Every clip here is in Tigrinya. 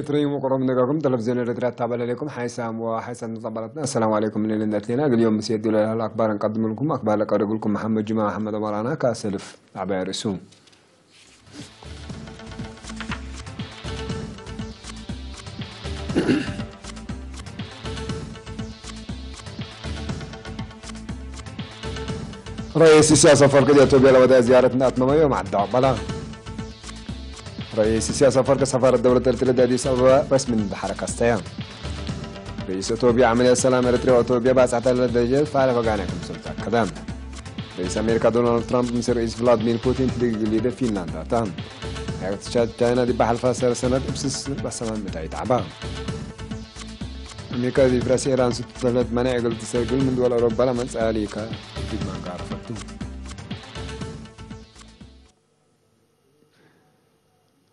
ትሪሙ ቅሩብ ነገርኩም ተለቪዝዮን ኤርትራ ኣታባለለይኩም ሓይሳም ወሓይሳም ተጻባላትና። ኣሰላሙ ዓለይኩም ንልን ኣትሌና ግልዮም ምስ የድሉ ለህላ ኣክባር እንቀድምልኩም ኣክባር ለቀደጉልኩም መሓመድ ጁማ መሓመድ ኣማራና ካሰልፍ ዓባይ ርእሱ። رئيس السياسة فرق دي أتوبيا لو ده زيارة نات ماما يوم عدى عقبالها. رئيس السياسة فرق سفارة دولة التلتة دي أديس أبابا رسمي من حركة استيام. رئيس أتوبيا عملية السلام إريتريا وأتوبيا بس عتل الدجال فعل فقانا كم سلطة كذا. رئيس أمريكا دونالد ترامب مصير رئيس فلاديمير بوتين تدق ليدر فنلندا تام. تشاد تشاينا دي بحل فاسر سند أبسس بسمان متاعي تعبان. ኣሜሪካ ዲፕ ራስያ ኢራን ስትሰለት መናዕ እግል ትሰግል ምን ድወል ኣውሮባ ለመንጻ ያሊካ ዲብ ማንጋር ፈቱ።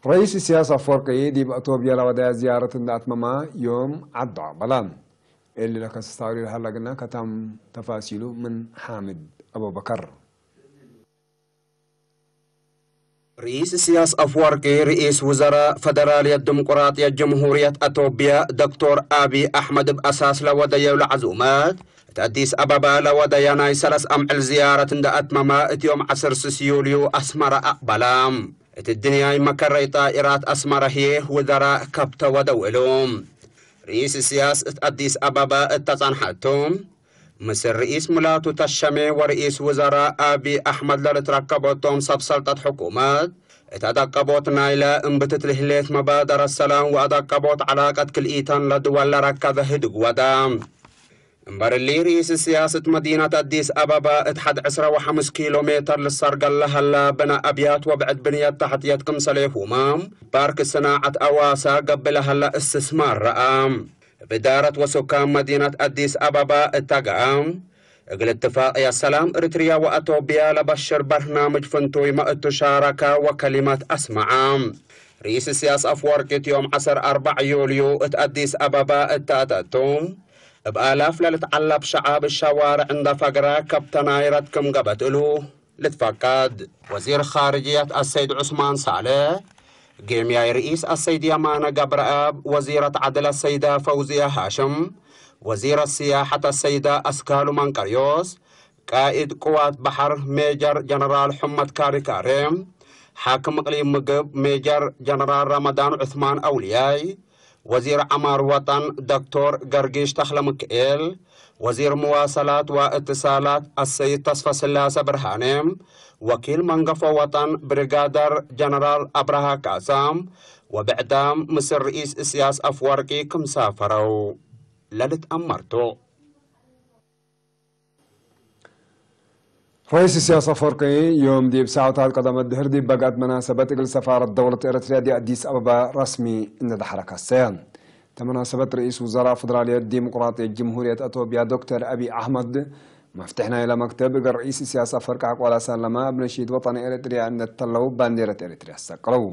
ረኢስ ኢሳያስ ኣፈወርቂ ዲብ ኣቶብያ ለወዳያ ዝያረት እንዳ ኣትመማ ዮም ዓዶ ኣቕበላ። ኤሊ ለከስስ ታውሪር ሃላ ግና ከታም ተፋሲሉ ምን ሓምድ ኣቡበከር። ርኢስ እስያስ ኣፍወርቂ፣ ርኢስ ውዘራ ፈደራልየት ዲሞቅራጥየት ጀምሁርየት ኣቶብያ ዶክቶር ኣቢ ኣሕመድ፣ እብ ኣሳስ ለወደየብሉ ዓዙመት፣ እት ኣዲስ ኣበባ ለወደያ ናይ ሰለስ ኣምዕል ዝያረት እንዳ ኣትመማ፣ እት ዮም ዓሰርተ ስስ ዩልዩ ኣስመራ ኣቕበላ። እት ድንያይ መከረይ ጣኢራት ኣስመራ ህዬ ውዘራ ከብተ ወደው እሉ። ርኢስ እስያስ እት ኣዲስ ኣበባ እተጸንሐቱ፣ ምስል ርኢስ ሙላቱ ተሸሜ ወርኢስ ውዘራ ኣቢ ኣሕመድ ለልትረከበቶም ሰብ ሰልጠት ሕኩመት፣ እት ኣዳቀቦት ናይለ እምብትት ልህሌት መባደረት ሰላም ወኣዳቀቦት ዓላቀት ክልኢተን ለድወል ለረከበ ህድግ ወዳ። እምበር እሊ ርኢስ እስያስ እት መዲነት ኣዲስ ኣበባ እት ሐድ ዕስራ ወሐምስ ኪሎ ሜተር ልሰርገል ለሀላ ብነ ኣብያት ወብዕድ ብንየት ታሕትየት ክምሰሌሁመ ፓርክ ስናዓት ኣዋሳ ገብእ ለሀላ እስትስማር ረኣ። እብ እዳረት ወሱካን መዲነት ኣዲስ ኣበባ እተገአ እግል እትፋቅየት ሰላም እርትርያ ወኣቶብያ ለበሽር በርናምጅ ፍንቱይመ እቱ ሻረከ ወከሊመት ኣስመዐ። ርኢስ እስያስ ኣፍወርቂ እት ዮም ዐሰር ኣርባዕ ዮልዩ እት ኣዲስ ኣበባ እተ ኣተቱ፣ እብ ኣላፍ ለልትዓለብ ሸዓብ ሸዋርዕ እንደ ፈግረ ከብተ ናይረት ክም ገበት እሉ። ልትፈቀድ። ወዚር ኻርጅየት ኣሰይድ ዑስማን ሳልሕ፣ ጌምያይ ርኢስ ኣሰይድ የማነ ገብረኣብ፣ ወዚረት ዓድል ኣሰይዳ ፈውዝያ ሃሽም፣ ወዚረት ስያሐት ኣሰይዳ ኣስካሉ መንቀርዮስ፣ ቃኢድ ቅዋት በሐር ሜጀር ጀነራል ሑመድ ካሪካሬ፣ ሓክም እቅሊም ምግብ ሜጀር ጀነራል ረመዳን ዑስማን ኣውልያይ፣ ወዚር ዐማር ወጠን ዶክቶር ገርጊሽ ተኽለምክኤል፣ ወዚር መዋሰላት ወእትሳላት ኣሰይድ ተስፈስላሰ ብርሃኔ፣ ወኪል መንገፎ ወጠን ብሪጋደር ጀነራል ኣብርሃ ካሳ ወብዕዳም ምስል ርኢስ እስያስ ኣፍወርቂ ክም ሳፈረው ለልትአመርቶ። ረኢስ ኢሳያስ ኣፈወርቂ ዮም ዲብ ሳዕታት ቀደመ ድህር ዲብ በጋት መናሰበት እግል ሰፋረት ደውለት ኤረትርያ ዲ ኣዲስ ኣበባ ረስሚ እንደ ዳሕረ ካሰየ። ተመናሰበት ረኢስ ውዘራ ፈደራልየት ዲሞቅራጥየት ጅምሁርየት ኣቶብያ ዶክተር ኣቢ ኣሕመድ መፍትሕ ናይለ መክተብ እግል ረኢስ ኢሳያስ ኣፈወርቂ ኣቋላ ሳለማ እብ ነሺድ ወጠን ኤረትርያ እንደተለው ባንዴረት ኤረትርያ ሰቅለው።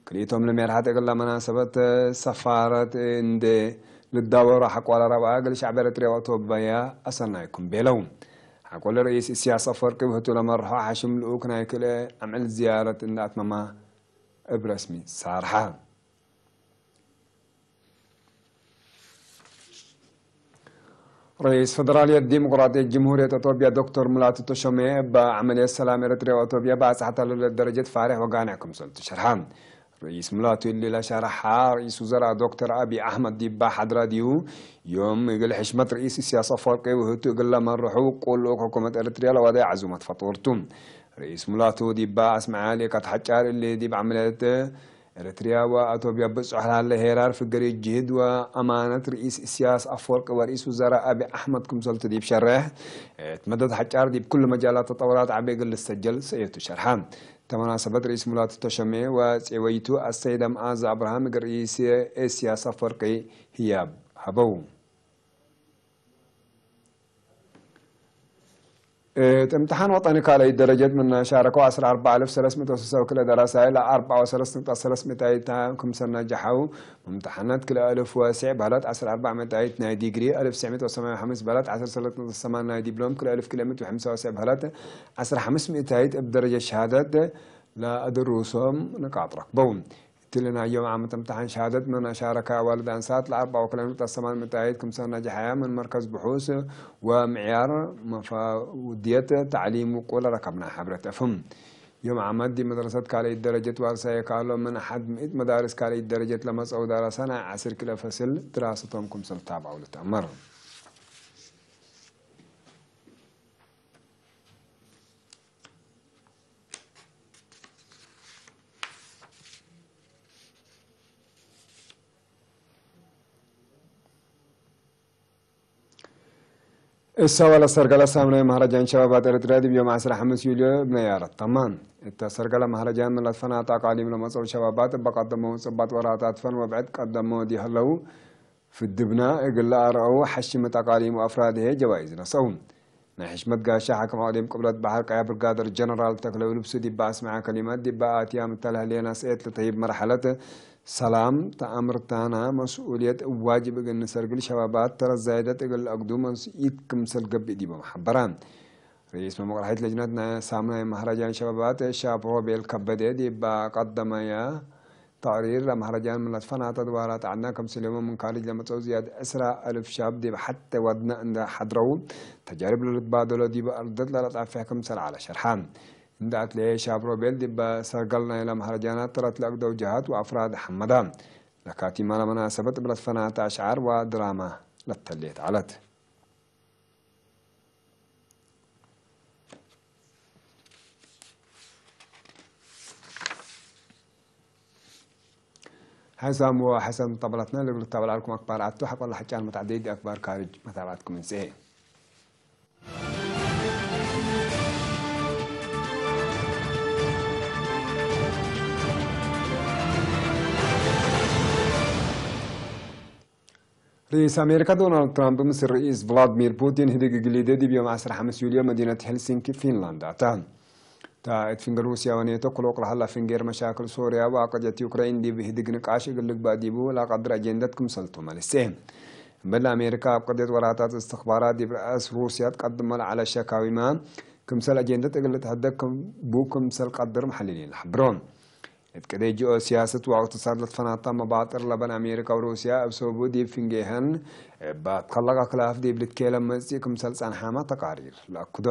ክልኢቶም ለሜርሓት እግል ለመናሰበት ሰፋረት እንደ ልዳወሩ ሓቆለ ረብኣ እግል ሸዕብ ኤረትርያ ወኣቶብያ ኣሰናይኩም ቤለው። ሓቆለ ረኢስ ኢሳያስ ኣፈወርቂ ብህቱ ለመርሖ ሓሽም ልኡክ ናይ ክልኤ ኣምዕል ዝያረት እንደ ኣትመማ እብ ረስሚ ሳርሓ። ረኢስ ፈደራልየት ዲሞቅራጥየት ጅምሁርየት ኣቶብያ ዶክተር ሙላቱ ተሾመ እብ ዓመልየት ሰላም ኤረትርያ ወኣቶብያ ብኣጻሕታ ለለ ደረጀት ፋሬሕ ወጋንዕ ክምሰል ትሸርሓ። ረኢስ ሙላቱ እሊ ለሸርሓ ረኢስ ውዘራ ዶክተር ኣቢ ኣሕመድ ዲባ ሓድራ ዲዩ ዮም እግል ሕሽመት ረኢስ ኢሳያስ ኣፈወርቂ ውህቱ እግል ለመርሑ ቁልኡ ከኮመት ኤረትርያ ለዋዳይ ዓዙመት ፈጥወርቱ። ረኢስ ሙላቱ ዲባ ኣስመዓ ሌካት ሓጫር እሊ ዲብ ዓመልየት ኤረትርያ ወኣቶብያ ብጹሕ ላለ ሄራር ፍገሪ ጅህድ ወኣማነት ርኢስ ኢሳያስ ኣፈወርቂ ወርኢስ ውዘራ ኣቢ ኣሕመድ ክምሰልቱ ዲብ ሸርሕ፣ እት መደት ሓጫር ዲብ ኩሉ መጃላት ተጠውራት ዓቢ እግል ልሰጀል ሰእየቱ ሸርሓ። ተመናሰበት ርኢስ ሙላቱ ተሸሜ ወጼወይቱ ኣሰይደ መኣዝ ኣብርሃም እግል ርኢስ ኢሳያስ ኣፈወርቂ ህያብ ሃበው። እት እምትሓን ወጠኒ ካልኣይ ደረጀት ምነ ሻረከው ዐስራ ኣርባዕ ኣልፍ ሰለስ ሚእቲ ወስሳ ወክልኤ ደራሳይ ለኣርብዓ ወሰለስተ ነጥቢ ሰለስ ሚእታይት ክምሰል ነጃሐው። ምምትሓነት ክልኤ ኣልፍ ወስዕ በህለት ዐስራ ኣርባዕ ሚእታይት ናይ ዲግሪ፣ ኣልፍ ስዕ ሚእቲ ወሰማንያ ወሓምስ በህለት ዐስራ ሰለስተ ነጥቢ ሰማንያ ናይ ዲብሎም፣ ክልኤ ኣልፍ ክልኤ ሚእቲ ወሓምሳ ወስዕ በህለት ዐስራ ሓምስ ሚእታይት እብ ደረጀት ሸሃደት ለእድሩሶም ንቃጥ ረክበው። ትልናዮም ዓመት እምትሓን ሸሃደት መን ኣሻረካ ኣዋልድ ኣንሳት ለኣርባ ወክለን ጠሰማን ምጣየት ክምሰና ጀሓያ ምን መርከዝ ብሑስ ወምዕያር መፋውድየት ታዕሊም ውቁል ረከብና ሕብረት እፍም። ዮም ዓመት ዲ መድረሰት ካልእት ደረጀት ዋርሳየ ካሎ ምን ሓድ ምእት መዳርስ ካልእት ደረጀት ለመጸው ዳረሰ ናይ ዓስር ኪሎ ፈስል ድራሰቶም ክምሰል ታብዓው ልተኣመር። እሳ ዋላ ሰርገላ ሳምናይ ማህረጃን ሸባባት ኤርትራ ድብዮም ዓስራ ሓሙስ ዩልዮ ብናይ ኣራት ተማን። እታ ሰርገላ ማህረጃን መላትፈና ኣጣቃሊም ለመጸው ሸባባት በቀደሞ ጽባት ወራታት ፈን ወብዕድ ቀደሞ ዲህለው ፍድብና እግል ኣርአው ሓሽመት ኣቃሊሙ ኣፍራድሄ ጀዋይዝ ነሰው። ናይ ሕሽመት ጋሻ ሓክም ኣቅሊም ቅብለት ባሕር ቀያ ብርጋደር ጀነራል ተክለ ልብሱ ዲባ ኣስምዓ ከሊመት ዲባ ኣትያ ምተላህልየና ስኤት ለተሂብ መርሓለት ሰላም ተኣምርታና መስኡልየት ዋጅብ እግል ንሰርግል ሸባባት ተረዛይደት እግል ኣግዱ መንስኢት ክምሰል ገብእ ዲቦም ሓበራ። ርኢስ መመቕራሒት ለጅነት ናይ ሳምናይ ማህረጃን ሸባባት ሻብ ሮቤል ከበደ ዲባ ቀደመያ ተቅሪር ለማህረጃን ምን ለትፈናተ ድዋራት ዓድና ከምስሌሞ ምን ካርጅ ለመጸው ዝያድ ዕስራ አልፍ ሻብ ዲብ ሐተ ወድነ እንደ ሐድረው ተጃርብ ለልትባደሎ ዲብ አርደት ለለጣፊሕ ክምሰል ዐለ ሸርሐ። እንደ አትለየ ሻብ ሮቤል ዲበ ሰርገል ናይ ለማህረጃናት ተረት ለአግደው ጀሃት ወአፍራድ ሐመዳ ለካቲማ ለመናሰበት እብ ለትፈናተ አሽዓር ወድራማ ለተሌት ዐለት። ሓይሳም ወሓሰም ጠበላትና ልግል ታበላልኩም ኣክባር ኣቱ ሓቆላ ሓጫን መታዕደይድ ኣክባር ካርጅ መታባትኩም እንስኤ። ርኢስ ኣሜሪካ ዶናልድ ትራምፕ ምስ ርኢስ ቭላድሚር ፑቲን ህድግ ግሊደ ዲብ ዮም ዓሰርተ ሓሙሽተ ዩልዮ መዲነት ሄልሲንኪ ፊንላንድ ኣታ። እታ እት ፍንገር ሩስያ ወኔቶ ክሎቅ ለሃላ ፍንጌር መሻክል ሶርያ ወአቀጀት ዩክሬን ዲብ ህድግ ንቃሽ እግል ልግባእ ዲቡ ለቀድር አጀንደት ክምሰልቱ መልሴ። እምበል አሜሪካ አብ ቀድየት ወራታት እስትኽባራት ዲብ ረአስ ሩስያ ትቀድሞ ለዐለ ሸካዊማ ክምሰል አጀንደት እግል ልትሐደግ ቡ ክምሰል ቀድር መሐልሊን ለሐብሮ። እት ቅደይ ጂኦ ሲያሰት ወእቅትሳድ ለትፈናታ መባጥር ለበን አሜሪካ ወሩስያ እብ ሰበቡ ዲብ ፍንጌሀን እባ ትከለቀ ክላፍ ዲብ ልትኬለ መጽእ ክምሰል ጸንሓማ ተቃሪር ለአክዶ።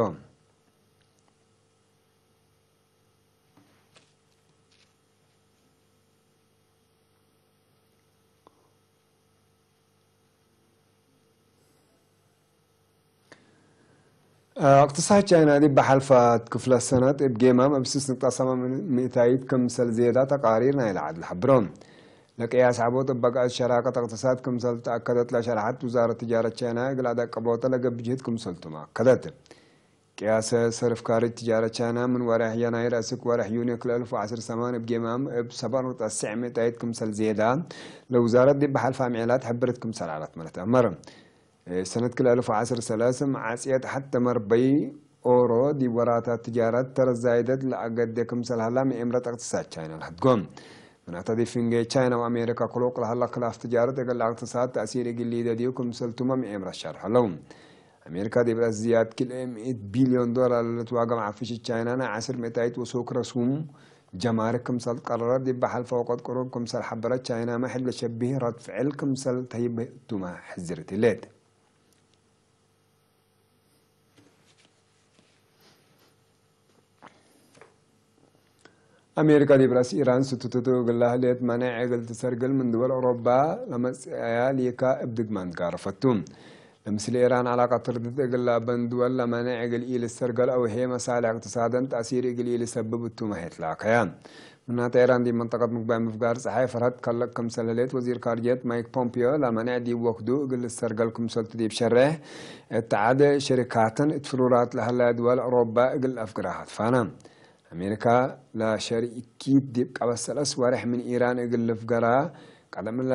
እቅትሳድ ቻይና ዲብ በሐልፋት ክፍለ ሰነት እብ ጌማም እብ ስስ ንቅጣ ሰማን ምእታይት ክምሰል ዜዳ ተቃሪር ናይለ ዓድል ሐብሮ። ለቅያስ ዐቦት እብ በቅዐት ሸራከት እቅትሳድ ክምሰል ተአከደት ለሸርሐት ውዛረት ትጃረት ቻይና እግል አደቀቦተ ለገብእ ጅህድ ክምሰልቱም አከደት። ቅያሰ ሰርፍ ካርጅ ትጃረት ቻይና ምን ወርሕ የናይር እስክ ወርሕ ዩኒ ክልተ አልፍ ወዐስር ሰማን እብ ጌማም እብ ሰብዓ ነጥቢ ተስዕ ምእታይት ክምሰል ዜዳ ለውዛረት ዲብ በሐልፋ ምዕላት ሕብርት ክምሰል ዐለት መለት አመር። ሰነት ክልተ አልፍ ወዐስር ሰለስ መዓጽየት ሐተ መርበይ ኦሮ ዲብ ወራታት ትጃረት ተረዛይደት ለአገደ ክምሰል ሀላ ምኤምረት እቅትሳድ ቻይና ለሐድጎ። ምናተ ዲብ ፍንጌ ቻይና ወአሜሪካ ክሎቅ ለሀላ ክላፍ ትጃረት እግል እቅትሳድ ተእሲር እግል ሊደድዩ ክምሰልቱመ ምኤምረት ሸርሐ ለው። አሜሪካ ዲብ ረአስ ዝያድ ክልኤ ምእት ቢልዮን ዶላር ለልትዋገም ዓፍሽት ቻይና ናይ ዐስር ምእታይት ወሱክ ረሱም ጀማርክ ክምሰል ትቀረረት ዲብ በሐልፈ ወቀት ቅሩብ ክምሰል ሐበረት ቻይና መሕድ ለሸብህ ረድ ፍዕል ክምሰል ተህይብ እቱመ ሕዝርት ህሌት። አሜሪካ ዲብ ረአስ ኢራን ስትትቱ እግል ለህሌት መኔዕ እግል ትሰርግል ምን ድወል ኦሮባ ለመጽአያ ሊካ እብ ድግማን ጋረፈቱ። ለምስል ኢራን ዐላቀት ትርድት እግል ለበን ድወል ለመኔዕ እግል ኢልሰርገል አውሄ መሳልሕ እቅትሳደን ተእሲር እግል ኢልሰብብ እቱ መሄት ላከያ። ምናተ ኢራን ዲብ መንጠቀት ምግባይ ምፍጋር ጸሓይ ፈርሀት ከለቅ ክምሰል ህሌት ወዚር ካርጅየት ማይክ ፖምፒዮ ለመኔዕ ዲብ ወክዱ እግል ልሰርገል ክምሰልቱ ዲብ ሸሬሕ እት ዐደ ሸሪካተን እት ፍሩራት ለሀላ ድወል ኦሮባ እግል አፍግራ ሃትፋና። አሜሪካ ለሸሪኪት ዲብ ቀበት ሰለስ ወሬሕ ምን ኢራን እግል ልፍገራ ቀደም እለ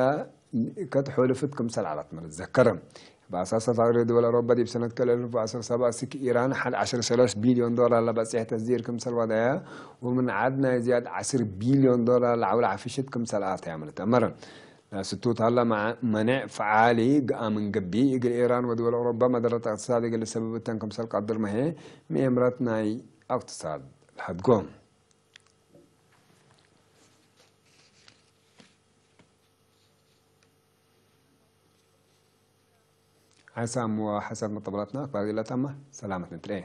ልእከት ሑልፍት ክምሰል ዐለት መ ልትዘከር። በአሳሰ ተቅሪር ድወል አውሮፓ ዲብ ሰነት ክልተ አልፍ ወዐስር ሰብዓ ስክ ኢራን ሐድ ዐስር ሰለስ ቢልዮን ዶላር ለበጽሕ ተስዲር ክምሰል ወደያ ወምን ዐድ ናይ ዝያድ ዐስር ቢልዮን ዶላር ለዐውል ዐፍሽት ክምሰል አተያ መ ልትአመር። ለስቱት ሀላ መ-፣ መኔዕ ፈዓሊ ገአ ምን ገብእ እግል ኢራን ወድወል አውሮፓ መደረት እቅትሳድ እግል ልሰብብ እተን ክምሰል ቀድር መ ህዬ ምኤምረት ናይ እቅትሳድ ለሀድጎ። ሓሳብ እሞ ሓሳብ መጠብላትና ክባር ገላታማ ሰላመት ንትርኤ።